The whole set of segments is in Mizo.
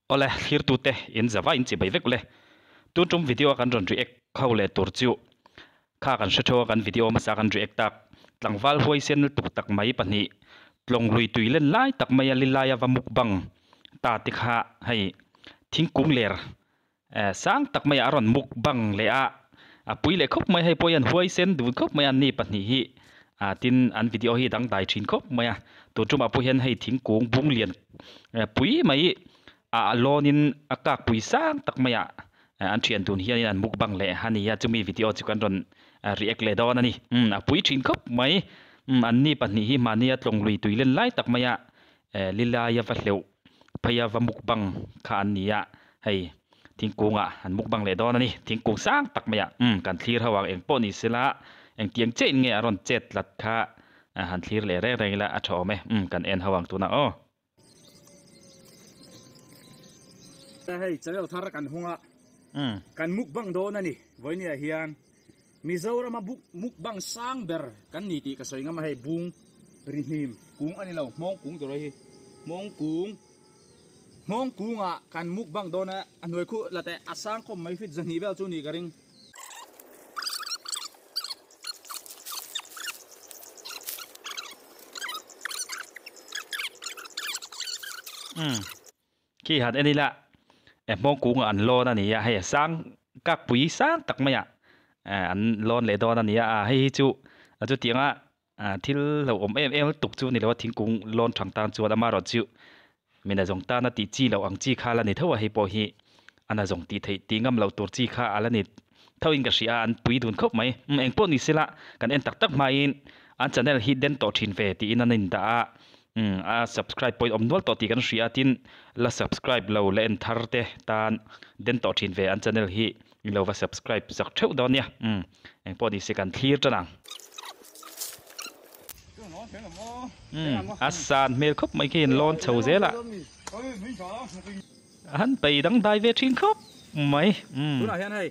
Awle, thlirtute in zava in chibai vek ule. Tun tum video a kan rawn react ho leh tur chu kha kan hre theuh a, kan video hmasa kan react tak tlangval huaisen lutuk tak mai pahnih tlawng lui tui len lai tak mai a lilai a va mukbang ta te kha hei thingkung ler sang tak mai ah a rawn mukbang leh a, a pui leh khawp mai hei pawh hian huaisen dun khawp mai a an ni pahnih hi ah tin an video hi dangdai thin khawp mai a tun tumah pawh hian hei thingkung bung lian pui mai ah lawn in a kak pui sang tak mai ah an thian dun hian in an mukbang leh a ni a chumi video chu kan rawn react leh dawn a ni umm a pui thin khawp mai umm an ni pahnih hi mahni a tlawng lui tui len lai tak mai a lilai a va hleuh phei a va mukbang kha an ni a hei thingkungah an mukbang leh dawn a ni thingkung sang tak mai ah umm kan thlir ho ang eng pawh ni sela engtiang chiah in nge a rawn chet tlat kha han thlir leh reng reng ila a tha awm e umm kan en ho ang tunah aw. Hei channel thar kan hung a kan mukbang dawn a ni vawinia hian Mizorama mukbang sang ber kan ni tih ka sawi ngam a hei bung ri hnim kung a ni lo hmawng kung tur a hi hmawng kung hmawng kungah kan mukbang dawn a a hnuai khuh la teh a sang khawp mai fit zahnih vel chu ni ka ring. Umm khi han en ila hmawng kungah an lawn a ni a hei a sang kak pui sang tak mai ah an lawn leh dawn a ni a hei hi chu chutiang a thil lo awm em em lutuk chu a ni lo a thingkung lawn thang tan chuan amaherawh chu mina zawng tana tih chi loh ang chi kha la ni tho a hei pawh hi a na zawng tih theih tih ngam loh tur chi kha a la ni tho in ka hria a an pui dun khawp mai eng pawh ni sela kan en tak tak hmain an channel hi den tawh thin ve tiin an indah a a subscribe pawhin awm nual tawh tih kan hria a tin la subscribe lo la en thar te tan den tawh thin ve an channel hi in lo va subscribe zak theuh dawn nia eng pawh ni se kan thlir tan ang. A san hmel khawp mai khi in lawn chho zel a an pei dangdai ve thin khawp mai. Tunah hian hei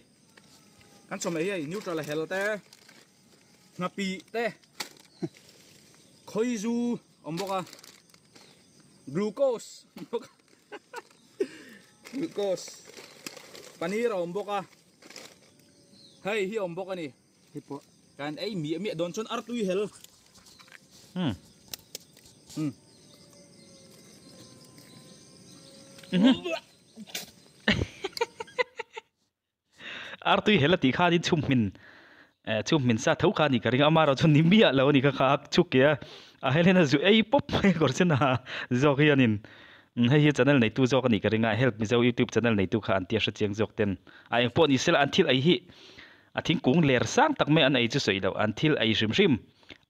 kan chawhmeh hi hei neutral a hel te nghapih te khawizu awm bawk a glucose awm bawk a glucose paneer a awm bawk a hei hi a awm bawk a ni. Hei pawh kan ei miah miah dawn chuan artui hel. Hmm. Hmm. Artui hel a tih khan in chhum hmin eh chhum hmin sa tho kha a ni ka ring a amaherawh chuan ni miah lo a ni kha kha a chuk ke a a helin a zu ei pawp mai kawr chu na zawk hianin hei hi channel neitu zawk a nih ka ring a help mizo youtube channel neitu kha an tia hre chiang zawk ten a engpawh ni sela an thil ei hi A thingkung ler sang tak mai an ei chu sawi loh, an thil ei hrim hrim,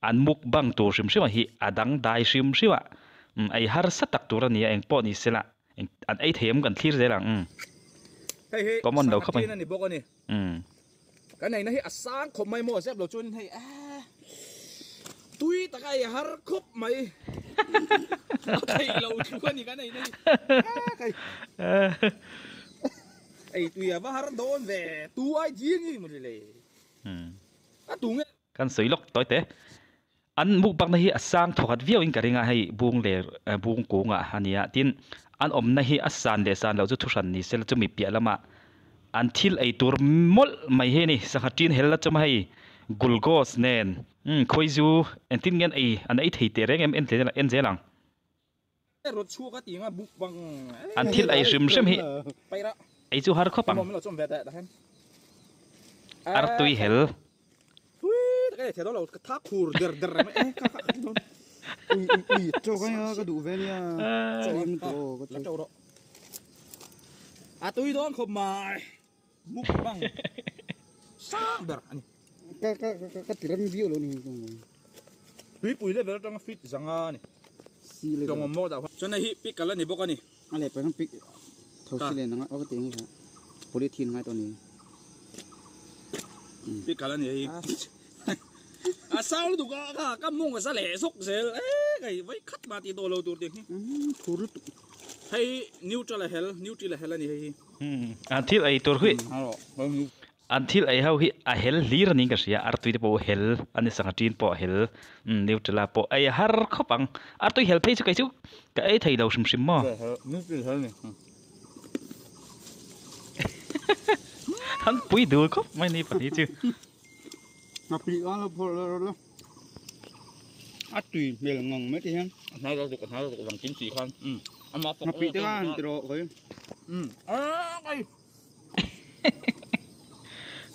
an mukbang tur hrim hrim a hi a dangdai hrim hrim a, umm ei harsa tak tur a ni a, engpawh ni sela an ei thei em kan thlir zel ang umm Hei hi common lo khawp mai sangha tin a ni bawk a ni. Umm. Kan eina hi a sang khawp mai maw zep lo chuan hei eh tui taka ei har khawp mai a theih lo thu a ni kan eina hi eh kai. Ei tui a va har dawn ve tu ai ding hi mawni le. A tu nge. Kan sawi lawk tawi te. An mukbang na hi a sang thawkhat viau in ka ring a hei bung leh bung kung ah a nia tin an awmna hi a san leh san loh chu thuhran ni sela chumi piah lamah an thil ei tur mawlh mai hi a ni sangha tin hel la chawm a hei gulgos nen khawizu engtin nge an ei an ei thei teh reng em en zel ang. An thil ei hrim hrim hi ei chu har khawp ang. Artui hel. Tuipui level atanga fit zanga a ni. Tlawng awm maw dah huan. Chuan hei hi pickle a ni bawk a ni. A leh pawh hian pic tho si len anga aw ka ti ang hi polythene ngai tawh a ni. Pickle a ni hei. A sang lutuk a kha ka mawng a za leh zawk zel e hei vai khat mah tih tawh lo tur tih hi. Thur lutuk. Hei neutral a hel neutral a hel a ni hei hi. An thil ei tur hi. An thil ei ho hi a hel hlir a niin ka hria, artui te pawh hel a ni sangha tin pawh a hel, umm Nutella pawh ei a har khawp ang, artui hel phei chu kei chu ka ei thei lo hrim hrim maw. An pui dul khawp mai ni pahnih chu. Ngapih kha lo phawrh leh rawh la. A tui hmel ngang mai te hian. A hnai rawh tuk a hnai rawh tuk vang kim si khan. Ama fawk Ngapih te kha han ti rawh khawi. Ai.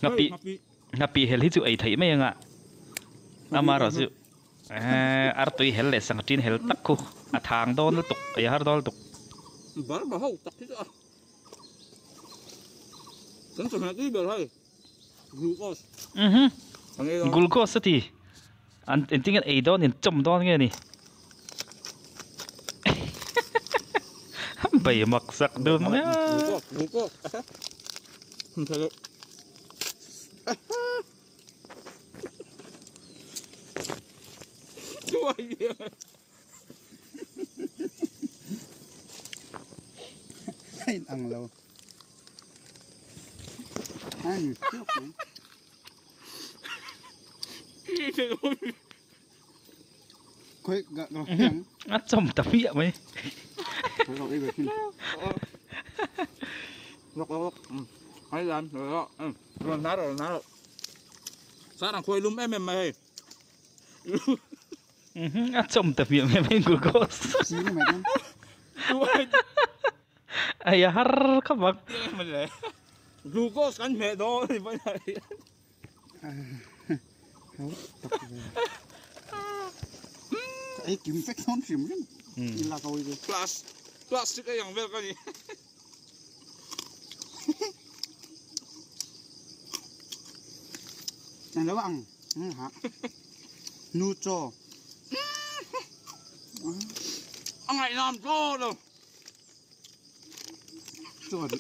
Ngapih ngapih hel hi chu ei theih mai anga. Ama erawh chu artui hel leh sangha tin hel tak khu a thang dawn lutuk ei a har dawn lutuk. Barma ho tak hi chu a. Kan chawhmeh tui ber hei glucose. Mhm. Glucose a ti. An engtin nge ei dawn in chawm dawn nge ni. Bei mak sak dun mai a. Glucose glucose. A in ang lo. A ni chiah mai. Khawi ka ka hriang. A chawm ta hmiah mai. Khawi ka ei ve thin. Lok lok lok. Hai lan rồi. Rồi ná rồi ná rồi. Sao đang khuây lum em em mày hei. A chawm ta hmiah hmiah mai glucose. Ai a har khawp ang. Glucose kan hmeh dawn ni mai a. Ei kim vek dawn hrim hrim. I lak awi ve. Plastic ei ang vel ka ni. Ang lo ang. Ha. Nu chaw. A ngaihnam chaw lo. Chaw ri.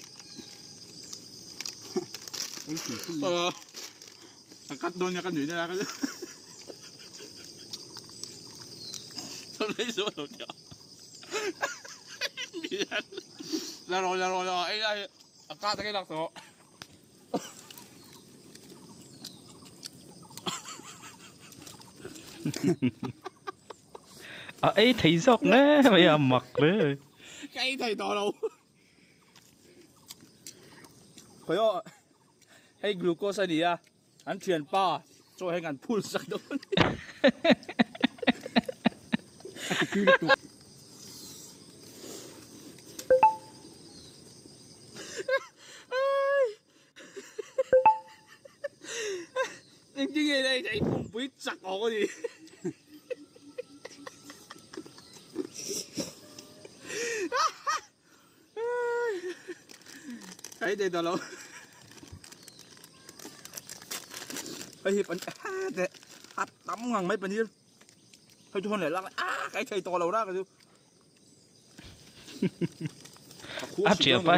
Ei thei thei. A cut dawn nia ka nui nasa ka. Chawlei zawh lo tia. La rawh la rawh la ei lai a cut a lak tawh. A ei thei zawk nge mai a mak hle. Ka ei thei tawh lo. Khawi aw hei glucose a ni a an thianpa chaw heng an phul sak dawn. A ti tui lutuk. Engtin nge ei ei pumpui chak awk a ni. Ei thei tawh lo. Hei hi paneer a tam ngang mai paneer. Hei chu hawn leh lak a ka ei thei tawh lo rak a chu. A thianpa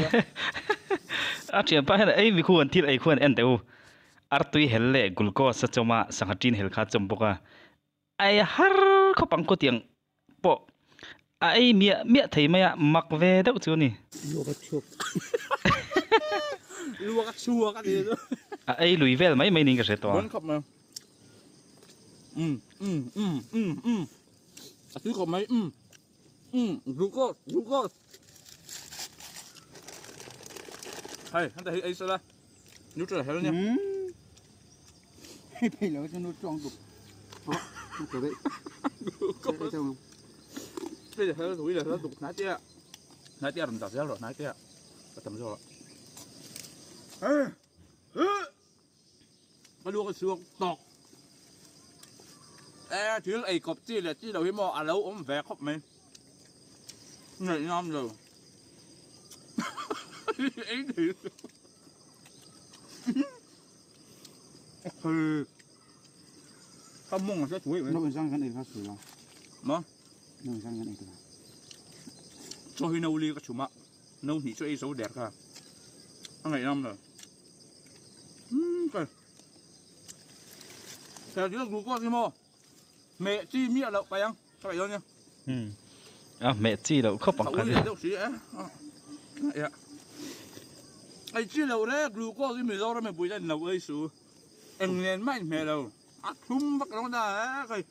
a thianpa hian ei mi khu an thil ei khu an en teh u. Artui hel leh glucose a chawm a sangha tin hel kha a chawm bawk a. Ei har khawp ang khawtiang pawh a ei miah miah thei mai a mak ve deuh chu a ni. Luak a chhuak Luak a chhuak a ni chu. A ei lui vel mai mai niin ka hre tawh a. Bawn khawp mai. Um um um um um a tui khawp mai um um glucose glucose. Hei heta hi ei sela neutral hel nia. Hei phei lo chu nu chuang duk. Glucose. Hei hel thui leh hel duk hnai te ah hnai te ah rawn dah zel rawh hnai te ah ka tam zawk ah. Ka luak a chhuak tawk. E thil ei kawp chi leh chi lo hi maw a lo awm ve khawp mai. Ngaih ngam lo. Ei thei. Ka mawng a hre thui mai. Nau inzang kan ei kha sawi lo. Maw? Nau inzang kan ei tawh. Chaw hi no li ka chhum a. No hnih chu ei zo der kha. A ngaih ngam lo. Umm He thil glucose hi maw hmeh chi miah loh paih ang ka paih dawn nia. Umm a hmeh chi loh khawp ang kha. A ui leh deuh si e. Ei chi loh re glucose hi Mizoram mipui ten lo ei su. Eng nen mah in hmeh lo. A thlum vak lo na e kai.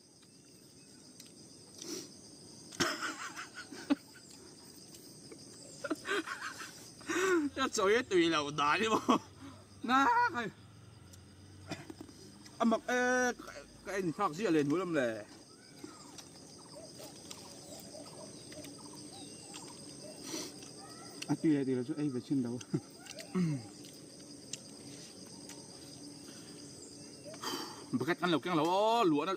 Ka chawi a tui loh dan hi maw na kai a mak e ka en thlak ziah leh hnu lam le. A tui leh tui loh chu ei ve chhin lo. Bucket kan lo keng lo aw luah na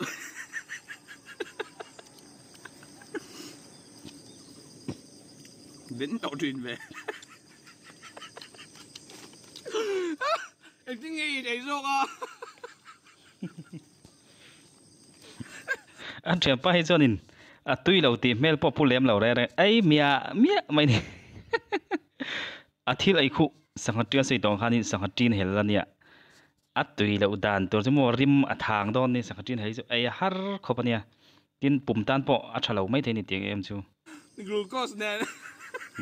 Den tawh thin ve. Engtin nge i ei zawk a? An thianpa hi chuanin a tui lo tih hmel pawh pu lem lo reng reng ei miah miah mai ni. A thil ei khuh sangha ṭian sawi tawh ang khanin sangha ṭin hel a nia. A tui loh dan tur chu maw rim a thang dawn ni sangha ṭin hel hi chu ei a har khawp a nia. Tin pum tan pawh a tha lo maithei ni tih ang em chu. Glucose nen.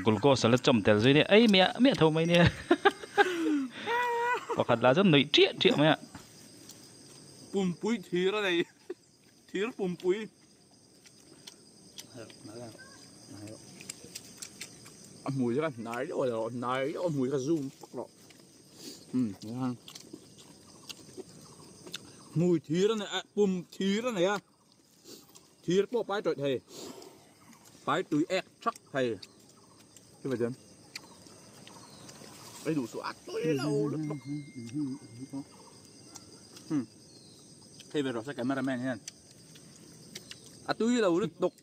Glucose a la chawm tel zui nia ei miah miah tho mai nia. Pakhat lah chuan nuih ṭiah ṭiah mai a. Pumpui thir a nei. Thir pumpui. A hmui kha hnai deuh lo hnai deuh a hmui kha zoom vak lo hmui thir a nei a pum thir a nei a thir pawh pai tawih thei pai tui ek thak thei chuvei chuan ei duh suh a tui lo lutuk hei ve rawh se camera man hian a tui lo lutuk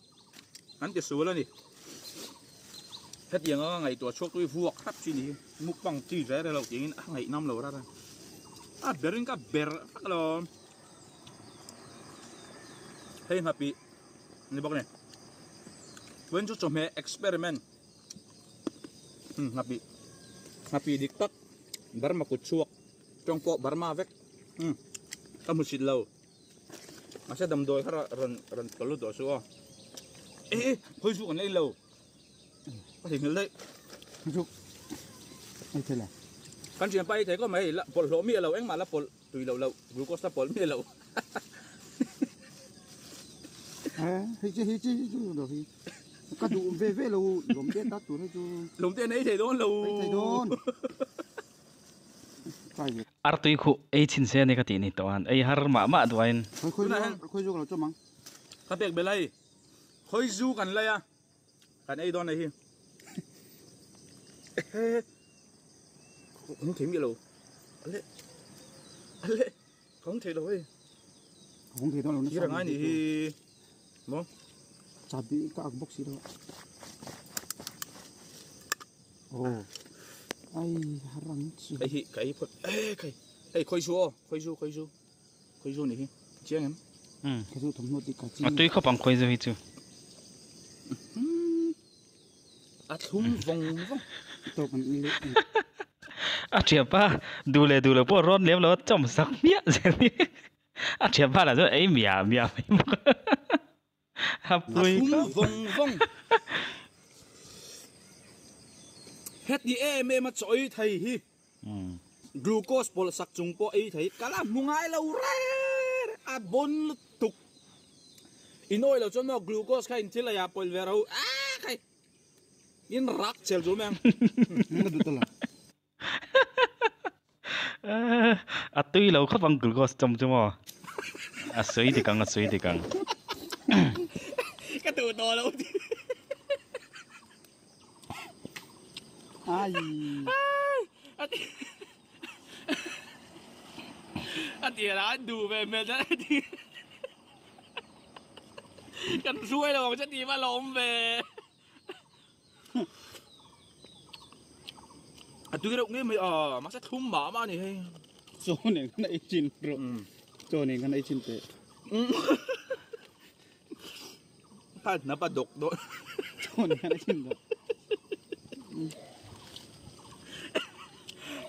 an ti sual a ni hetiang anga ngaihtuah chhuak tui vuak hrap chi ni hi mukbang chi zel elo tiin a ngaihnam lo rat a a berin ka ber vak alawm hei nghapih ni bawk a ni chuan chu chawhmeh experiment nghapih nghapih dik tak Burma kut chhuak tawng pawh Burma vek ka hmu sit lo. Mahse damdawi kha rawn rawn tawlh lut tawh suh aw. E e khawi chu kan la in lo. Ka thei hmel daih. Chu ei thei la. Kan thianpa ei thei khawp mai la pawlhhlawh miah lo engmah la pawlh tui loh loh glucose la pawlh miah lo. Hei chi hei chi chu lo hi ka duh ve ve lo lawm te ta tur hei chu. Lawm te an ei thei dawn lo. Ei thei dawn. Artui khuh ei chhin se a ni ka tih ni tawh an ei har mah mah duh aiin. Khawi zu ka lo chawm ang. Ka pek belh ai. Khawi zu kan lai a, kan ei dawn a hi. Ka hung thei miah lo. Ale ale ka hung thei lo hei. Ka hung thei dawn lo nasa. Thir a ngai ni hi. Maw? Chabi ka ak bawk si lo. Oh. Ai harang chi. Hei hi ka ei phawt. Eh khai. Hei khawi zu aw, khawi zu, khawi zu. Khawi zu ni hi. Chiang em? Um. Khawi zu thawmhnaw ti ka chi. A tui khawp ang khawi zu hi chu. A thlum vawng vawng. Tawk an le. A thiam pa duh leh duh lo pawh rawn lem lo a chawm sak hmiah zel hi. A thiam pa lah chuan ei miah miah mai bawk a. A A pui thlum khawp. vawng vawng. Heti em em a chaw ei thei hi glucose pawlh sak chung pawh ei thei ka la hmu ngai lo reng a bawn lutuk. In awih loh chuan maw glucose kha in thil ei ah pawlh ve ro a khai in rak chel chu mai ang. Ka duh ta lo. A tui lo khawp ang glucose chawm chu maw? A sawi dik ang, a sawi dik ang. Ka duh tawh lo ti. Ai. A ti a duh ve hmel ta ti. Kan hruai lo ang che ti va lawm ve. A tui reuh ngei mai a, mahse thlum mah mah a ni hei. Chaw nen khan ei chin rawh. Chaw nen khan ei chin teh. Kha hnap a dawk dawn. Chaw nen khan ei chin rawh.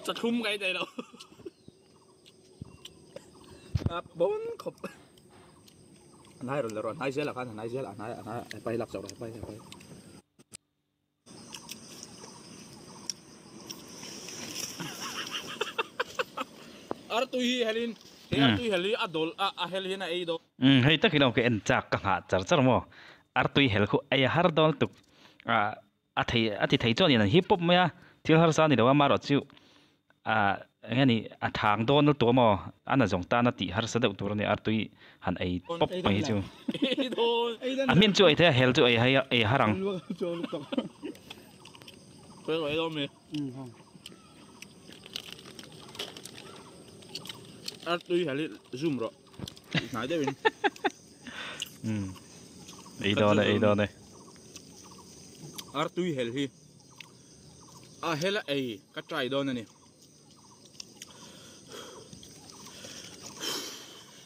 Chaw thlum ka ei thei lo. A bawn khawp. A hnai rawn la rawh, a hnai zel ah khan a hnai zel a hnai a hnai a pai lak chauh rawh a pai a pai. Artui hi helin he artui hel hi a dawl a a hel hian a ei dawn. Umm hei tak hi lo ka en chak ka nghah char char maw artui hel khu ei a har dawn lutuk ah a thei a ti thei chuan in an hip pawp mai a. Thil harsa a ni lo a, amaherawhchu ah eng nge ni a thang dawn lutuk a maw a na zawng tana tih harsa deuh tur a ni artui han ei pawp mai hi chu. A hmin chu ei thei a, hel chu ei ei har ang. Artui hel hi zoom rawh hnai deuhin. Ei dawn e, ei dawn e. Artui hel hi a hel a ei ka try dawn a ni.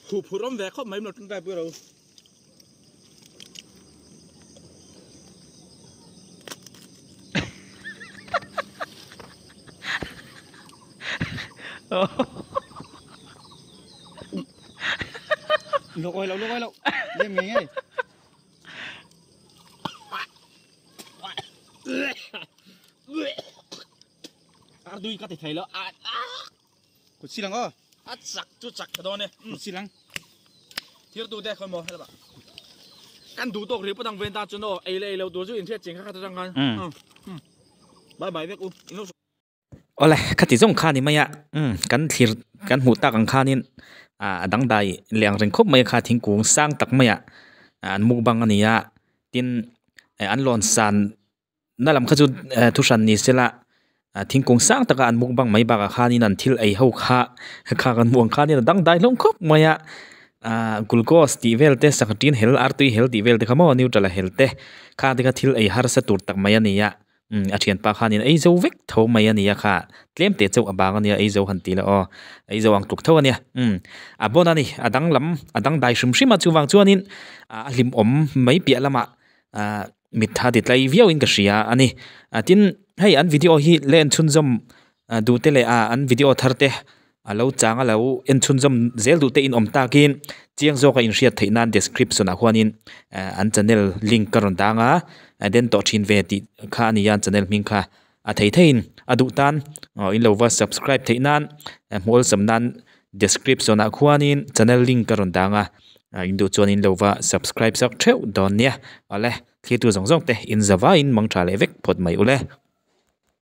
Huh phur awm ve khawp mai lo tangkai pui ro. Luak oi lo luak oi lo lem ngei ngei. Ardui ka ti thei lo a Kut silang aw. A chak chu chak ta dawn e. Kut silang. Thir tu te khawi maw helama. Kan duh tawk rih pawt ang ven ta chuan aw ei leh ei lo tur chu inhriat cheng kha kha ta tang khan. Bye bye vek u. In lo Awle khati zawng kha ni mai a umm kan thlir kan hmuh tak ang khanin ah a dangdai leh ang reng khawp mai a kha thingkung sang tak mai ah an mukbang a ni a tin eh an lawn san na lam kha chu eh thu hran ni sela ah thingkung sang taka an mukbang mai bakah khanin an thil ei ho kha kha kan hmuh ang khanin a dangdai hlawm khawp mai a ah glucose tih vel te sangha tin hel artui hel tih vel te kha maw neutral a hel te khang te kha thil ei harsa tur tak mai a ni a. Umm a thianpa khanin ei zo vek tho mai a nia kha tlem te chauh a bang a nia ei zo han ti la aw ei zo ang tluk tho a nia umm a bon a ni a dang lam a dang dai hrim hrim a chuvang chuanin a hlimawm mai piah lamah ah mitha ti tlai viau in ka hria a ni tin hei an video hi la en chhunzawm duh te leh ah an video thar te a lo chang a lo en chhunzawm zel duh te in awm takin chiang zawk a inhriat theih nan description ah khuanin an channel link ka rawn dang a den tawh thin ve tih kha a ni a an channel hming kha a thei theiin a duh tan aw in lo va subscribe theih nan hmuh awlsam nan description ah khuanin channel link ka rawn dang a in duh chuan in lo va subscribe sak theuh dawn nia awle thlir tu zawng zawng te in za vaiin mang tha leh vek phawt mai ule.